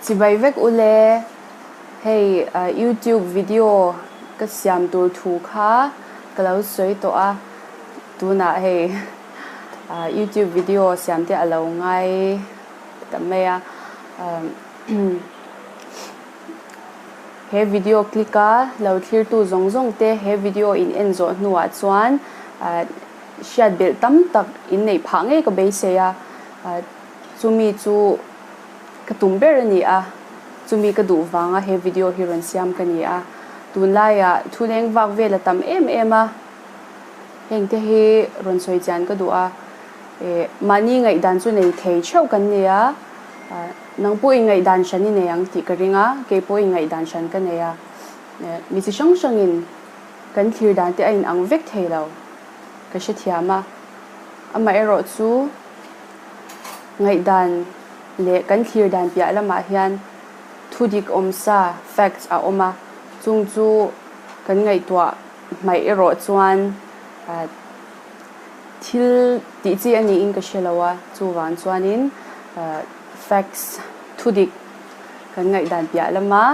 Chibai vek ule, hei YouTube video ka siam tur thu kha ka lo sawi tawh a, tunah hei YouTube video siam te a lo ngai ta mai a. He video click a lo thlirtu zawng zawng te he video in en zawh hnuah chuan hriat belh tam tak in neih phah ngei ka beisei a, chumi chu ka tum ber a ni a, chumi ka duh vanga he video hi rawn siam ka ni a, tunlaiah thu leng vak vel a tam em em a, heng te hi rawn sawi chian ka duh a, mahni ngaihdan chu nei thei theuh kan ni a, nang pawh in ngaihdan hran i nei ang tih ka ring a, kei pawh in ngaihdan hran ka nei a, mi chi hrang hrangin kan thlir dan te a inang vek thei lo. Ka hrethiam a, amaherawh chu ngaihdan leh kan thlir dan piah lamah hian thu dik awm sa, facts, a awm a, chung chu kan ngaihtuah hmaih erawh chuan thil tih chi a niin ka hre lo a, chuvang chuanin facts, thu dik kan ngaihdan piah lama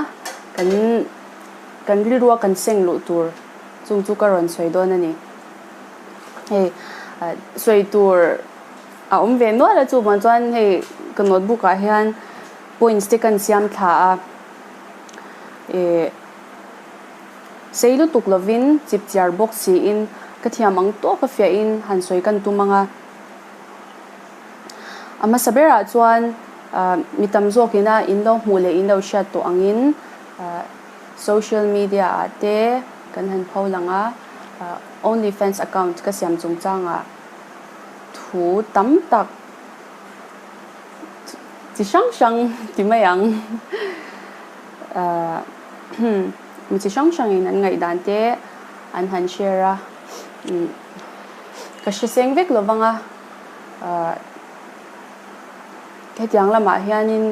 kan kan rilrua kan seng luh tur Chung chu ka rawn sawi dawn a ni. Hei sawi tur a awm ve nual a chuvang chuan hei ka notebook ah hian points te kan siam thla a ih sei lutuk lovin chip chiar bawk siin ka thiam ang tawk a fiahin han sawi kan tum ang a. A hmasa berah chuan mi tam zawkina in lo hmuh leh in lo hriat tawh angin Social media ah te kan han pho lang a, OnlyFans account ka siam chungchangah thu tam tak chi hrang hrang ti mai ang. Mi chi hrang hrangin an ngaihdan te an han share a, ka hre seng vek lo vang a, hetiang lamah hianin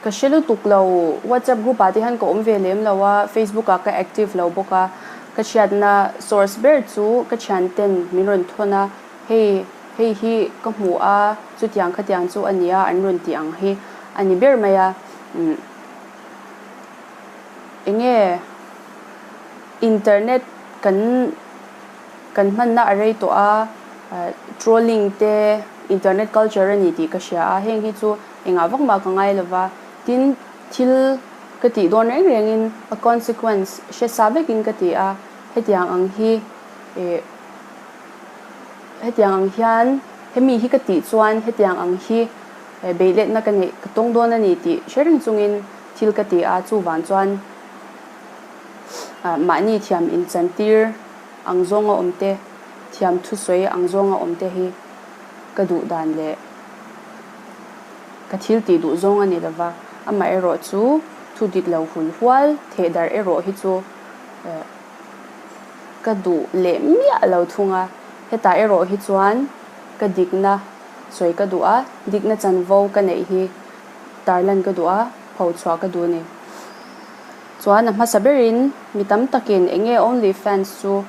Ka hre lutuk lo, WhatsApp group ah te hian ka awm ve lem lo a, Facebook ah ka active lo bawk a, ka hriatna source ber chu ka thian ten min rawn thawn a, hei hei hi ka hmu a, chutiang khatiang chu a nia an rawn tih ang hi a ni ber mai a, umm eng nge internet kan Kan hmanna a rei tawh a, trolling te, internet culture a ni tih ka hria a, heng hi chu engah vak mah ka ngai lo va, tin thil ka tih dawn reng rengin a consequence hre sa vekin ka ti a, hetiang ang hi eh hetiang ang hian hemi hi ka tih chuan hetiang ang hi beihletna ka neih ka tawng dawn a ni tih hre reng chungin thil ka ti a, chuvang chuan mahni thiam inchantir ang zawnga awm te, thiam thusawi ang zawnga awm te hi ka duh dan leh ka thil tih duh zawng a ni lo va, amaherawh chu thu dik lo hul hual theh darh erawh hi chu ka duh leh miah lo thung a, hetah erawh hi chuan ka dikna sawi ka duh a, dikna chanvo ka neih hi tarlan ka duh a, phochhuah ka duh a ni. Chuan a hmasa berin mi tam takin eng nge OnlyFans chu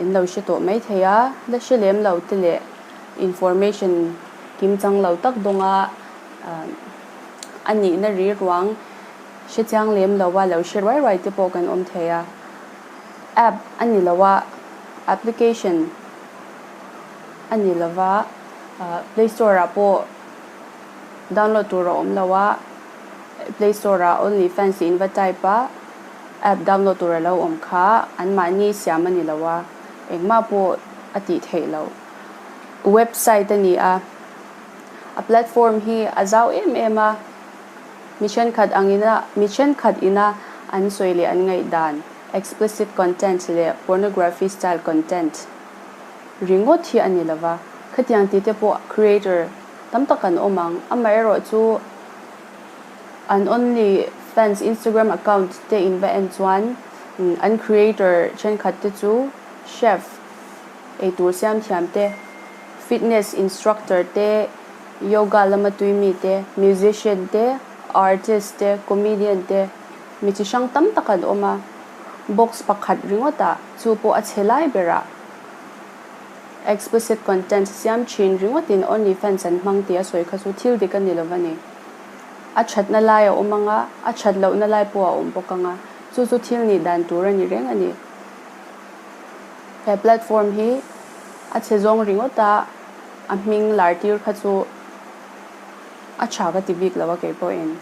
in lo hre tawh mai thei a, la hre lem lo te leh information kim chang lo tak dawnga a nihna ri ruang hre chiang lem lo a lo hre ruai ruai te pawh kan awm thei a. App a ni lo a, application a ni lo va, Play Store ah pawh download tur a awm lo a. Play Store ah OnlyFans tih in va type a, app download tur a lo awm kha anmahni siam a ni lo a, engmah pawh a tih theih loh. Website a ni a, a platform hi a zau em em a, mi thenkhat angina mi thenkhat ina an sawi leh an ngaihdan explicit content leh pornography style content ringawt hi a ni lo va, khatiang tih te pawh creator tam tak an awm ang, amaherawhchu an only fans Instagram account te in va en chuan an creator thenkhat te chu chef, eitur siam thiam te, fitness instructor te, yoga lama tui mi te, musician te, artist te, comedian te, mi chi hrang tam tak an awm a, box pakhat ringawt ah chu pawh a chhe lai berah. Explicit content siam thin ringawtin OnlyFans an hmang tih a sawi kha chu thil dik a ni lo va ni. A thatna lai a awm ang a, a that lohna lai pawh a awm bawk ang a, chu chu thil nih dan tur a ni reng a ni. He platform hi a chhe zawng ringawt a, a hming lar tir kha chu a tha ka ti bik lo a kei pawhin.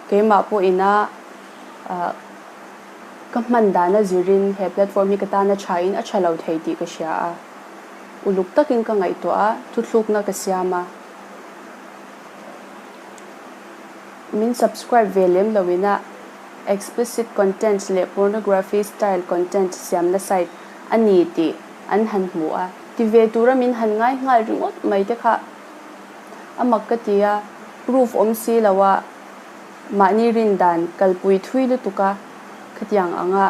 Keimah pawhin a ka hman dana zirin he platform hi ka tana thain a tha lo thei tih ka hria a. Uluk takin ka ngaihtuah a, thuthlukna ka siam a. Min subscribe ve lem loin a explicit content leh pornography style content siamna site a ni tih an han hmu a. Ti ve tura min han ngai nghal ringawt mai te kha a mak ka ti a, proof awm si lo a, mahni rin dan kalpui thui lutuk a, khatiang anga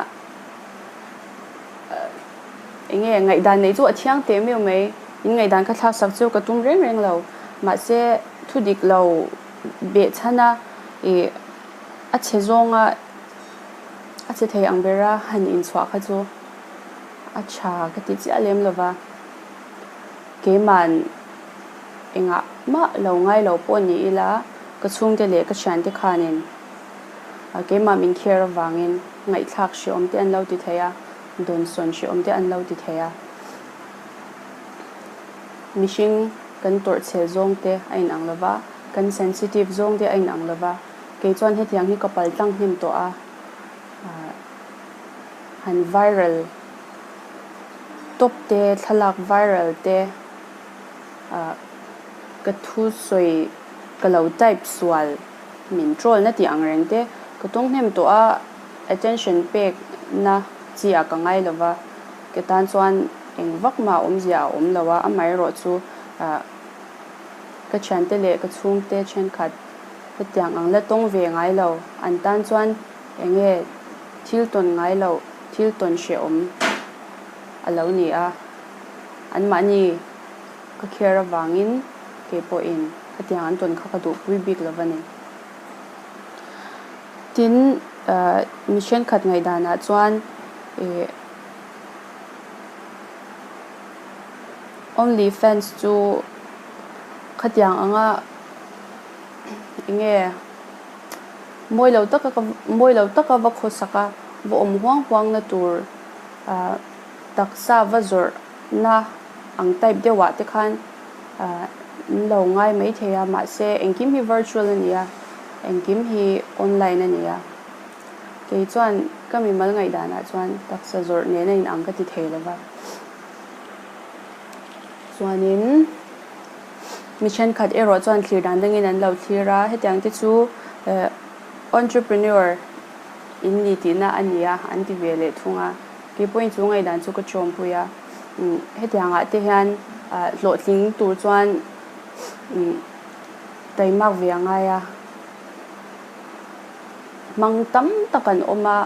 eng nge ngaihdan neih chu a thiang teh meuh mai, in ngaihdan kha thlak sak chu ka tum reng reng lo, mahse thu dik lo beh chhan a ih a chhe zawnga a chhe thei ang bera han inchhuah kha chu a tha ka ti chiah lem lo va, keiman engah mah lo ngai lo pawh ni ila ka chhungte leh ka thiante khanin keimah min care avangin ngaihthlak hreawm te an lo ti thei a, dawnsawn hreawm te an lo ti thei a. Mihring kan tawrh chhel zawng te a inang lo va, kan sensitive zawng te a inang lo va, kei chuan hetiang hi ka pal tlang hnem tawh a, han viral tawp te, thlalak viral te, ka thusawi ka lo type sual min troll na tih ang reng te ka tawng hnem tawh a, attention pek na chi ah ka ngai lo va, ke tan chuan eng vak mah awmzia a awm lo a, amaherawh chu ka thiante leh ka chhungte thenkhat hetiang ang la tawng ve ngai lo, an tan chuan eng nge thil tawn ngai loh thil tawn hrehawm a lo ni a, anmahni ka care avangin kei pawhin khatiang an tawn kha ka duhpui bik lo va ni. Tin, mi thenkhat ngaihdanah chuan ih OnlyFans chu khatiang anga eng nge mawi lo taka ka mawi lo taka va khawsak a, va awm huang huang na tur ah taksa va zawrh na ang type deuh ah te khan ah an lo ngai mai thei a, mahse engkim hi virtual a ni a, engkim hi online a ni a. Kei chuan ka mimal ngaihdanah chuan taksa zawrh nena inang ka ti thei lo va. Chuanin mi thenkhat erawh chuan thlir dan dangin an lo thlir a, hetiang te chu entrepreneur in ni tihna a ni a an ti ve leh thung a. Kei pawhin chu ngaihdan chu ka chawmpui a, hetiangah te hian hlawhtling tur chuan taimak ve a ngai a. Hmang tam tak an awm a,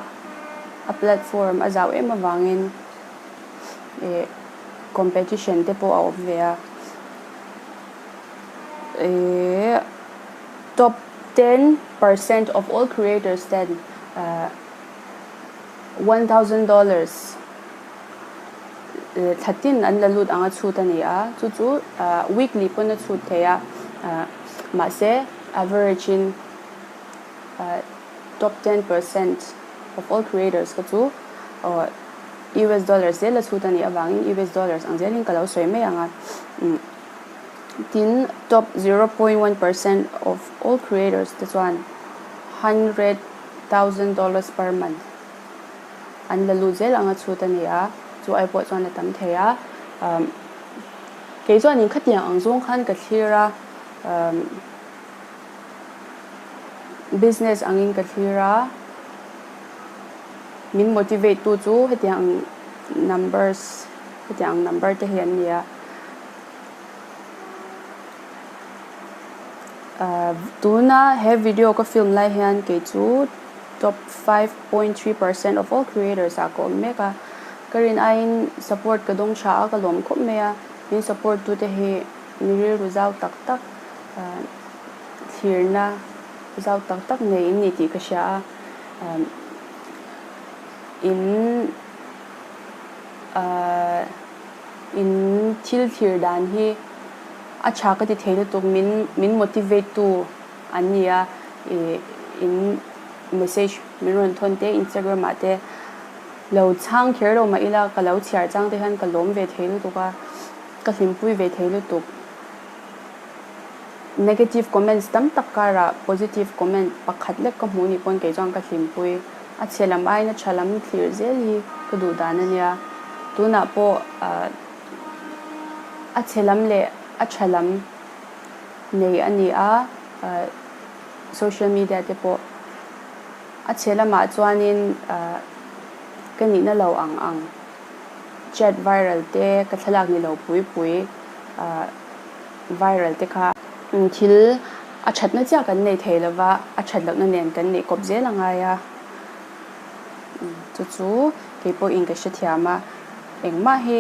a platform a zau em avangin ih competition te pawh a awm ve a. Ih top 10% of all creators ten $1,000 thla tin an la lut ang a chhut a ni a, chu chu weekly pawn a chhut thei a, mahse average in top 10% of all creators kha chu US dollars zel a chhut a nih avangin US dollars ang zelin ka lo sawi mai ang a. Tin, top 0.1% of all creators te chuan $100,000 per month an la lut zel ang a chhut a ni a, chu ai pawh chuan a tam thei a. Kei chuanin khatiang ang zawng khan ka thlir a. Business angin ka thlir a, min motivate tu chu hetiang numbers hetiang number te hi an ni a. Tuna he video ka film lai hian kei chu top 5.3% of all creators ah ka awm mek a, ka rin aiin support ka dawng tha a ka lawm khawp mai a, min support tu te hi mi rilru zau tak tak. Thlirna zau tak tak nei in ni tih ka hria a, in. In thil thlir dan hi a tha ka ti thei lutuk min min motivate tu an ni a ih in message min rawn thawn te Instagram ah te lo chhang kher lo mah ila ka lo chhiar chang te hian ka lawm ve thei lutuk a ka hlimpui ve thei lutuk. Negative comments tam tak karah positive comment pakhat lek ka hmuh nih pawn kei chuan ka hlimpui. A chhe lam aiin a tha lam thlir zel hi ka duh dan a nia. Tunah pawh a chhe lam leh a tha lam nei a ni a, social media te pawh a chhe lamah chuanin ka nihna lo ang ang chat viral te ka thlalak ni lo pui pui viral te kha thil a thatna chiah kan nei thei lova a that lohna nen kan neih kawp zel a ngai a chu chu kei pawhin ka hrethiam a engmah hi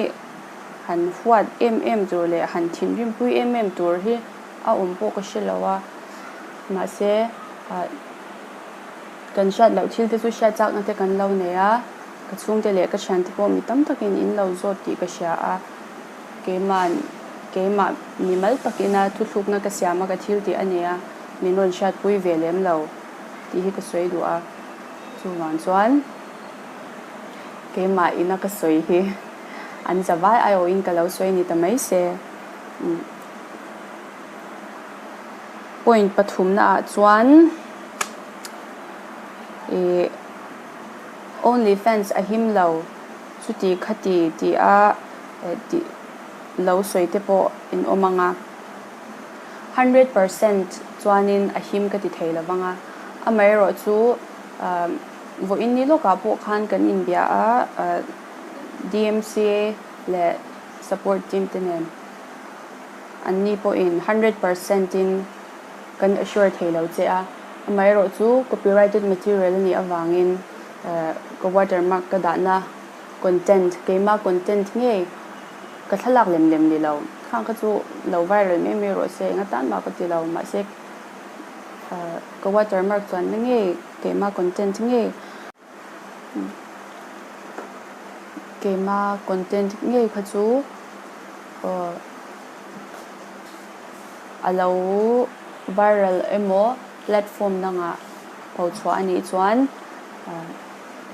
han huat em em tur leh han thinrim pui em em tur hi a awm pawh ka hre lo a mahse kan hriat loh thil te chu hriat chakna te kan lo nei a ka chhungte leh ka thiante pawh mi tam takin in lo zawt tih ka hria a. Keima'n keimah mimal takina thuthlukna ka siam a, ka thil tih a nia, min rawn hriatpui ve lem lo tih hi ka sawi duh a. Chuvang chuan keimah ina ka sawi hi an zavai aiawhin ka lo sawi ni ta mai se. Point pathumna ah chuan ih OnlyFans a him lo chuti khati tih a. Tih lo sawi te pawh in awm ang a, 100% chuanin a him ka ti thei lo vang a, amaherawh chu vawiin ni lawkah pawh khan kan inbia a, DMCA leh support team te nen anni pawhin 100% in kan assure thei lo che a, amaherawh chu copyrighted material a nih avangin ka watermark ka dahna Content, keimah content ngei ka thlalak lem lem ni lo. Khang kha chu lo viral mai mai rawh se, enga tan mah ka ti lo. Mahse ka watermark chuan na ngei keimah content ngei, keimah content ngei kha chu a lo viral emaw platform dangah phochhuah a nih chuan.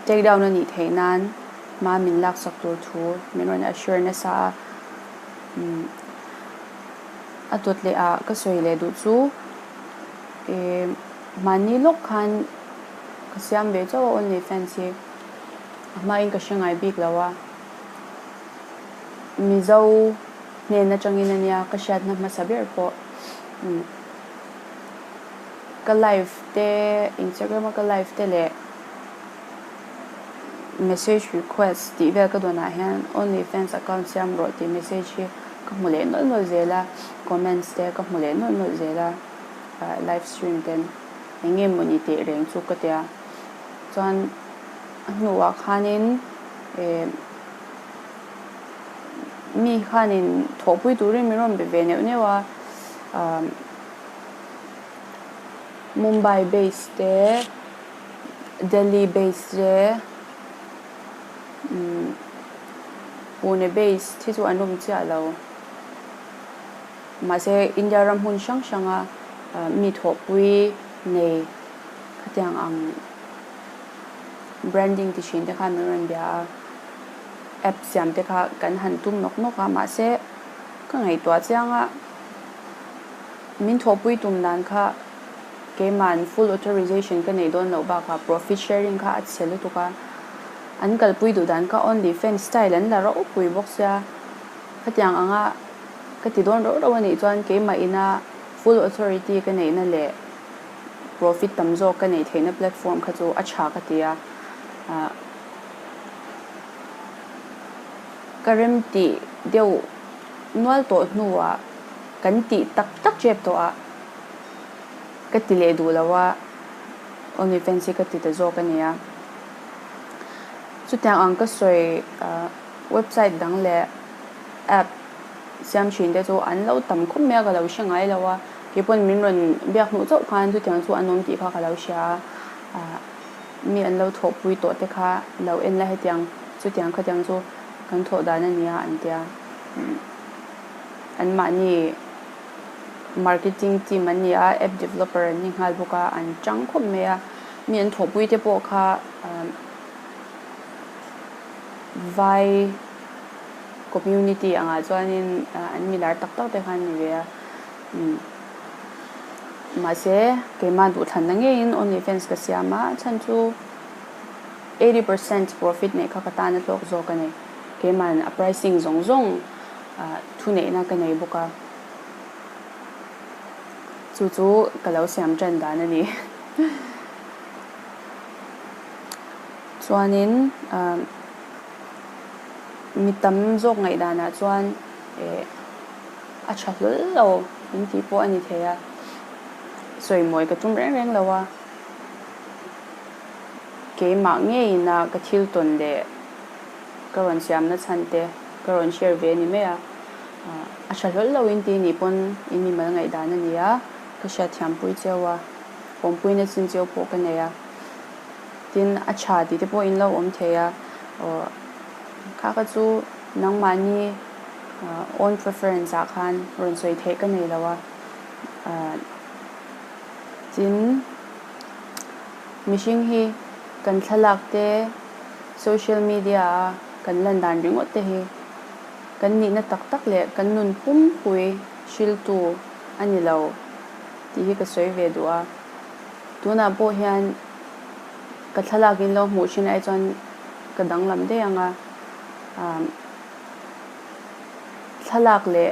Take down a nih theih nan hma min laksak tur thu min rawn assure nasa a, umm a dawt leh ah ka sawi leh duh chu eh mahni lawk khan ka siam ve chauh a only fans hi a hmain ka hre ngai bik lo a, Mizo hnen atangin a nia ka hriatna hmasa ber pawh umm. Ka live te Instagram a ka live te leh message request tih vel ka dawnah hian only fans account siam rawh tih message hi ka hmu leh nawlh nawlh zel a, comments te ka hmu leh nawlh nawlh zel a live stream ten eng nge mawni teh reng chu ka tia chuan a hnuah khanin eh mi khanin thawhpui turin min rawn be ve neuh neuh a ah. Mumbai base te, Delhi base te, Pune base hi chu an awm chiah lo. Mahse India ram hmun hrang hranga mi thawhpui nei khatiang ang branding ti thin te khan min rawn bia a, app siam te kha kan han tum nawk nawk a mahse ka ngaihtuah chiang a. Min thawhpui tum dan kha keima'n full authorization ka neih dawn loh bakah profit sharing kha a chhe lutuk a, an kalpui duh dan kha only fans style an la ropui bawk sia, khatiang anga ka ti dawn rauh rauh a nih chuan keimah ina full authority ka neihna leh profit tam zawk ka neih theihna platform kha chu a tha ka ti a, ka remtih deuh nual tawh hnuah. Kan tih tak tak tep tawh a, ka ti leh duh lo a, OnlyFans hi ka ti ta zawk a nia. Chutiang ang ka sawi website dang leh app siam thin te chu an lo tam khawp mai a, ka lo hre ngai lo a, kei pawn min rawn biak hnuh chauh khan chutiang chu an awm tih kha ka lo hria a, mi an lo thawhpui tawh te kha lo en la hetiang chutiang khatiang chu kan thawh dan a nia an tia. Anmahni marketing team an ni a, app developer an ni nghal bawk a, an chang khawp mai a. Mi an thawhpui te pawh kha vai community angah chuanin an milar tak tak te kha an ni ve a. Mahse keimah duhthlanna ngeiin OnlyFans ka siam a, a chhan chu 80% profit neih kha ka tan a hlawk zawk a ni. Keima'n a pricing zawng zawng thuneihna ka nei bawk a, chu chu ka lo siam tan dan a ni. Chuanin mi tam zawk ngaihdanah chuan a tha hlawl lo in tih pawh a ni thei a, sawimawi ka tum reng reng lo a, keimah ngeiin a ka thil tawn leh ka rawn siamna chhan te ka rawn share ve a ni mai a, a tha hlawl lo in tih nih pawn in mimal ngaihdan a ni a, ka hriatthiampui cheu a, awmpuina chin cheu pawh ka nei a, tin a tha tih te pawh in lo awm thei a, aw kha kha chu nangmahni own preference ah khan rawn sawi theih ka nei lo a, tin mihring hi kan thlalak te. Social media a kan lan dan ringawt te hi kan nihna tak tak leh kan nun pumpui hriltu a ni lo tih hi ka sawi ve duh a. Tunah pawh hian ka thlalak in lo hmuh thin ai chuan ka danglam daih ang a, thlalak leh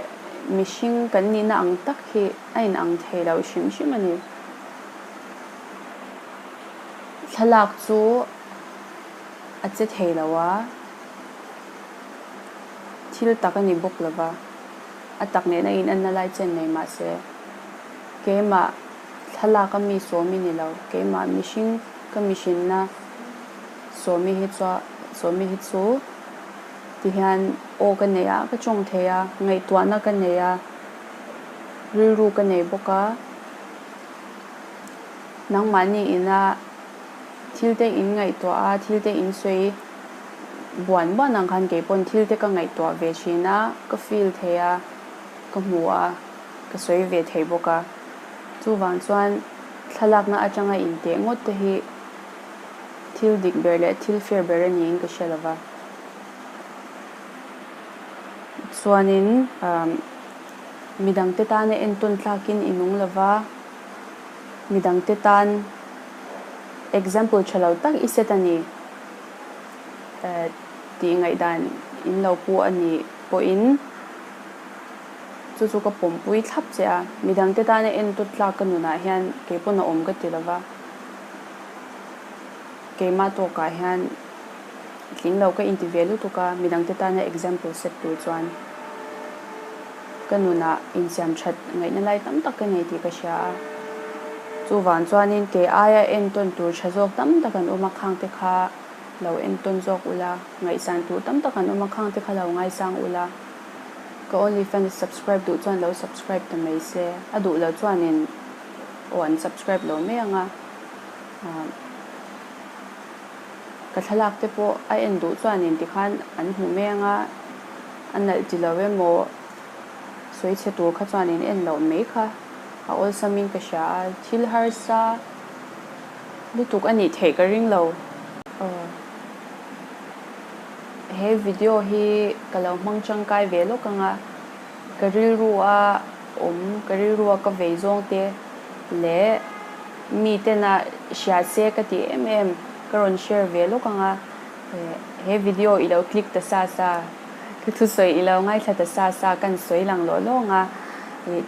mihring kan nihna ang tak hi a inang thei lo hrim hrim a ni. Thlalak chu a che thei lo a, thil tak a ni bawk lo va, a tak nena inanna lai chen nei mah se, keimah thlalak a mi sawmi ni lo, keimah mihring ka mihrinna sawmi hi chua sawmi hi chu tihian aw ka nei a, ka tawng thei a, ngaihtuahna ka nei a, rilru ka nei bawk a, nangmahni ina Thil te in ngaihtuah a, thil te in sawi buan buan ang khan kei pawn thil te ka ngaihtuah ve thin a, ka feel thei a, ka hmu a, ka sawi ve thei bawk a. Chuvang chuan thlalakna atanga inteh ngawt te hi thil dik ber leh thil fair ber a niin ka hre lo va. Chuanin midangte tana entawn tlakin i nung lo va. Midangte tan example tha lo tak i set a ni tih ngaihdan in lo pu a nih pawhin chu chu ka pawmpui thlap che a. Midangte tana entawt tlak ka nunah hian kei pawn a awm ka ti lova, keimah tawkah hian Tling lo ka inti ve lutuk a, midangte tana example set tur chuan ka nunah insiam that ngaihna lai tam tak ka nei tih ka hria a. Chuvang chuanin kei aia entawn tur tha zawk tam tak an awm a, khangte kha lo entawn zawk ula, ngaihsan tur tam tak an awm a, khangte kha lo ngaisang ula, ka OnlyFans subscribe duh chuan lo subscribe ta mai se, a duh lo chuanin aw an subscribe lo mai ang a. Ka thlalak te pawh a en duh chuanin tikhan an hmu meng a, a nalh ti lo emaw sawi chhe tur kha chuanin en loh mai kha a awlsamin ka hria a, thil harsa lutuk a nih theih ka ring lo. He video hi ka lo hmang tangkai ve lawk ang a, ka rilru a awm, ka rilru a ka vei zawng te leh mi tena hria se ka ti em em ka rawn share ve lawk ang a, he video i lo click ta sa sa, ka thusawi i lo ngaithla ta sa sa kan sawi lang lawh lawng a,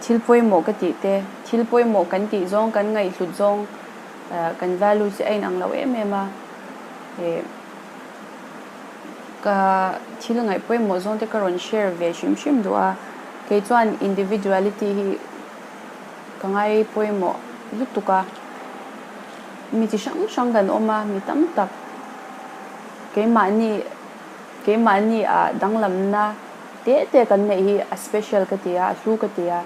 thil pawimawh ka tih te, thil pawimawh kan tih zawng kan ngaihhlut zawng kan value chu a inang lo em em a, ka thil ngaih pawimawh zawng te ka rawn share ve hrim hrim duh a, kei chuan individuality hi Ka ngai pawimawh lutuk a, mi chi hrang hrang kan awm a, mi tam tak keimahni keimahni ah danglamna te te kan neih hi a special ka ti a, a hlu ka ti a,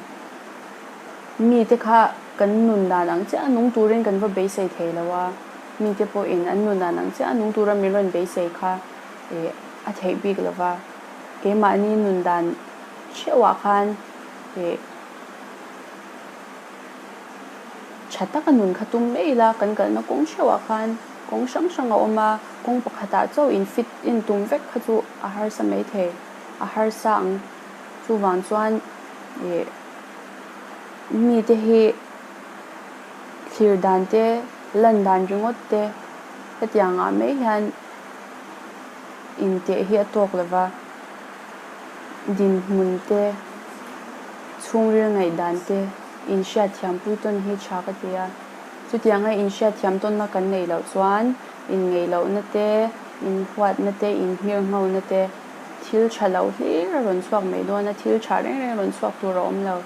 mi te kha kan nun dan ang chiah a nung turin kan va beisei thei lo a, mi te pawhin an nun dan ang chiah a nung tura min rawn beisei kha ih a theih bik lo va, keimahni nun dan. theuhah khan ih tha taka nun kha tum mai ila kan kalna kawng theuhah khan kawng hrang hrang a awm a, kawng pakhatah chauh in fit in tum vek kha chu a harsa maithei, a harsa ang. Chuvang chuan ih mite hi thlir dan te, lan dan ringawt te hetiang ah mai hian inteh hi a tawk lo va, dinhmun te, chhungril ngaihdan te inhriatthiam pui tawn hi tha ka ti a. Chutianga inhriatthiam tawnna kan neih loh chuan inngeihlohna te, inhuatna te, inhmirnghona te thil tha lo hlir a rawn chhuak mai dawn a, thil tha reng reng rawn chhuak tur a awm lo.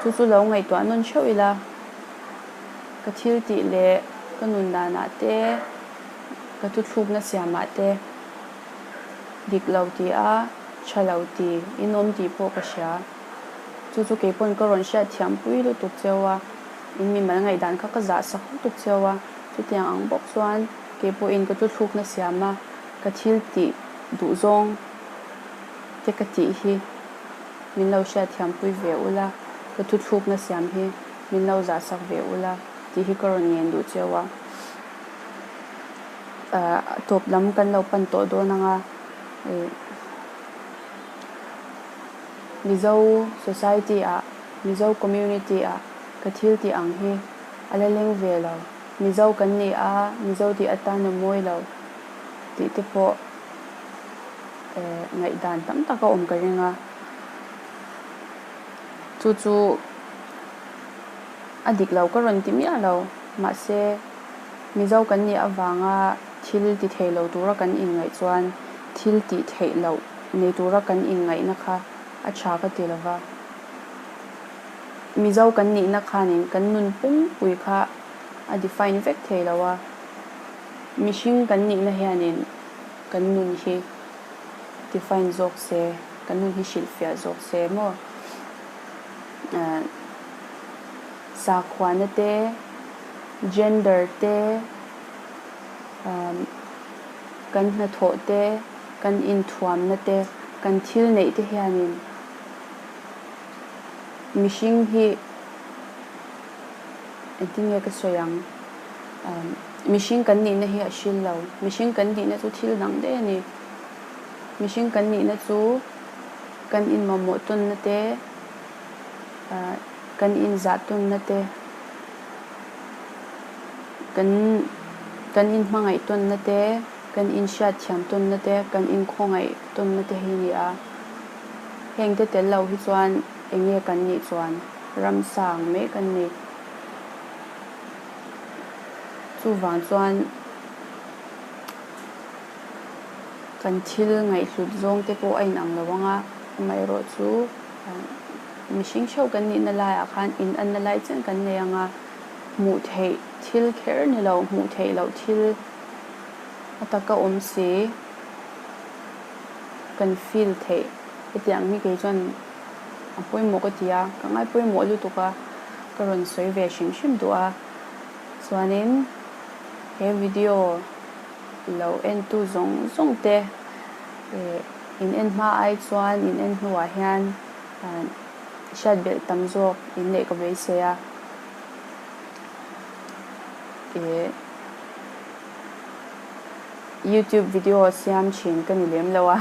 Chu chu lo ngaihtuah nawn theuh ila, ka thil tih leh ka nun danah te, ka thuthlukna siamah te dik lo ti a, tha lo ti, inawm tih pawh ka hria. Chu chu keipawn ka rawn hriat thiam pui lutuk cheu a, in mimal ngaihdan kha ka zah sak lutuk cheu a, chutiang ang bawk chuan keipawhin ka thuthlukna siam a, ka thil tih duhzawng te ka tih hi min lo hriatthiampui ve ula, ka thuthlukna siam hi min lo zahsak ve ula tih hi ka rawn ngen duh cheu a. A tawp lam kan lo pan tawh dawn ang a, Mizo society ah, Mizo community ah ka thil tih ang hi a la leng ve lo. Mizo kan ni a, Mizo tih atan a mawi lo tih te pawh ngaihdan tam tak a awm ka ring a, chu chu a dik lo ka rawn ti miah lo, mahse Mizo kan nih avanga thil ti thei lo tura kan inngaih chuan thil tih theih loh nei tura kan inngaihna kha a tha ka ti lo va, Mizo kan nihna khanin kan nun pumpui kha a define vek thei lo a, mihring kan nihna hianin Kan nun hi define zawk se, kan nun hi hrilhfiah zawk se maw? Sakhuana te, gender te, kan hnathawh te, kan inthuamna te, kan thil neih te hianin mihring hi engtin nge ka sawi ang? Mihring kan nihna hi a hril lo. Mihring kan nihna chu thil dang daih a ni. Mihring kan nihna chu kan inmamawh tawnna te, kan inzah tawnna te, kan kan inhmangaih tawnna te, kan inhriatthiam tawnna te, kan inkhawngaih tawnna te hi a ni a. Hengte tel lo hi chuan eng nge kan nih chuan ramsa ang mai kan ni. Chuvang chuan kan thil ngaihhlut zawng te pawh a inang lo ang a, amaherawh chu mihring theuh kan nihna laiah khan inanna lai chen kan nei ang a, hmuh theih thil kher ni lo, hmuh theih loh thil a taka awm si kan feel theih hetiang hi kei chuan a pawimawh ka ti a, ka ngai pawimawh lutuk a, ka rawn sawi ve hrim hrim duh a. Chuanin he video lo entu zawng zawng te ih in en hma ai chuan in en hnuah hian hriat belh tam zawk in neih ka beisei a. Ih youtube video siam thin ka ni lem lo a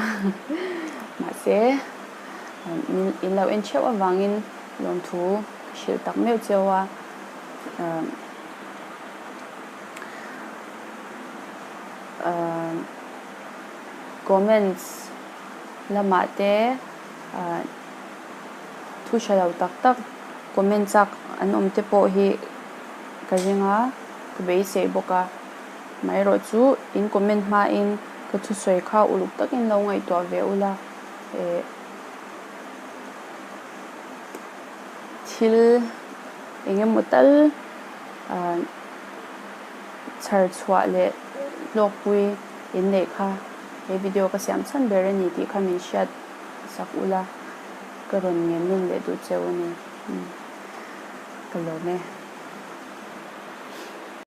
mahse in lo en theuh avangin lawmthu ka hrilh tak meuh cheu a. Comments lamah te thu hre lo tak tak comment chak an awm te pawh hi ka ring a, ka beisei bawk a. Amaherawh chu in comment hmain ka thusawi kha uluk takin lo ngaihtuah ve ula eh. Thil eng emaw tal chhar chhuah leh hlawkpui in neih kha he video ka siam chhan ber a ni tih kha min hriat sak ula ka rawn ngen nawn leh duh cheu a ni. Ka lawm e.